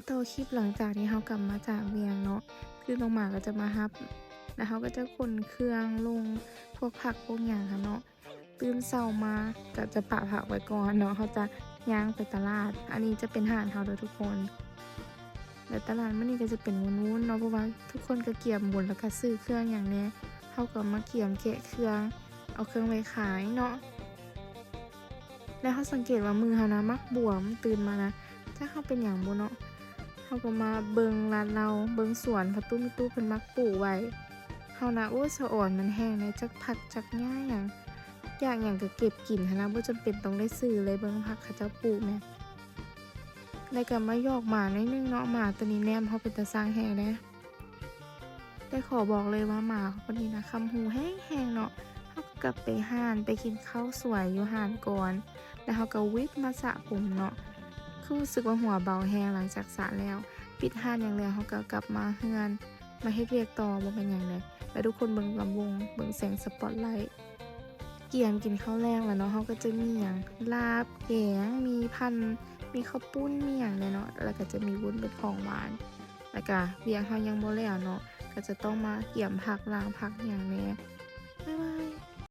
ຕໍ່ຄລິບ ຫຼັງຈາກທີ່ເຮົາກັບມາຈາກວຽງເນາະ ຄືນ້ອງໝາກໍຈະມາຮັບ ແລ້ວເຮົາກໍຈະຂົນເຄື່ອງລົງ ພວກຜັກພວກຫຍັງຫັ້ນເນາະ. ຕື່ນເຊົ້າມາກໍຈະປະຜັກໄວ້ກ່ອນເນາະ ເຮົາຈະຍ່າງໄປຕະຫຼາດ. ອັນນີ້ຈະເປັນຮ້ານເຮົາເດີທຸກຄົນ ແລະ ຕະຫຼາດມື້ນີ້ກໍຈະເປັນວຸ້ນໆເນາະ ເພາະວ່າທຸກຄົນກໍກຽມບຸນ ແລ້ວກໍຊື້ເຄື່ອງຫຍັງແດ່ ເຮົາກໍມາກຽມແກະເຄື່ອງ ເອົາເຄື່ອງໄວ້ຂາຍເນາະ. ແລ້ວເຮົາສັງເກດວ່າມືເຮົານະມັກບວມ ຕື່ນມານະ ຈັກເຮົາເປັນຫຍັງບໍ່ເນາະ. ເຮົາກໍມາເບິ່ງລາດເລົາ ເບິ່ງສວນພໍ່ຕູ້ມີຕູ້ເພິ່ນມັກປູກໄວ້. ເຮົານະ ໂອ້ຍ ສະອອນມັນແຮງເດ ຈັກຜັກຈັກຫຍ້າຫຍັງ ຢາກຫຍັງກໍເກັບກິນຫັ້ນນະ ບໍ່ຈຳເປັນຕ້ອງໄດ້ຊື້ເລີຍ ເບິ່ງຜັກເຂົາເຈົ້າປູກແມ. ແລ້ວກໍມາຢອກໝາໜ້ອຍໜຶ່ງເນາະ ໝາໂຕນີ້ແນມເຮົາເປັນຕາຊັງແຮງເດ. ແຕ່ຂໍບອກເລີຍວ່າໝາຄົນນີ້ນະຄຳຮູ້ແຮງໆເນາະ. ເຮົາກໍກັບໄປຮ້ານ ໄປກິນເຂົ້າສວຍຢູ່ຮ້ານກ່ອນ ແລ້ວເຮົາກໍວິບມາສະຜົມເນາະ ຄືຮູ້ສຶກວ່າຫົວເບົາແຮງຫຼັງຈາກສະແລ້ວ. ປິດຮ້ານຫຍັງແລ້ວ ເຮົາກໍກັບມາເຮືອນ ມາເຮັດວຽກຕໍ່ ບໍ່ແມ່ນຫຍັງເດ. ແລ້ວທຸກຄົນເບິ່ງລຳວົງ ເບິ່ງແສງສະປອດໄລ. ກຽມກິນເຂົ້າແລງແລ້ວເນາະ ເຮົາກໍຈະມີຫຍັງ ລາບ ແກງ ໝີ່ພັນ ມີເຂົ້າປຸ້ນ ມີຫຍັງແດ່ເນາະ ແລ້ວກໍຈະມີວຸ້ນເປັນຂອງຫວານ. ແລ້ວກະວຽກເຮົາຍັງບໍ່ແລ້ວເນາະ ກໍຈະຕ້ອງມາກຽມຜັກ ລ້າງຜັກຫຍັງແດ່.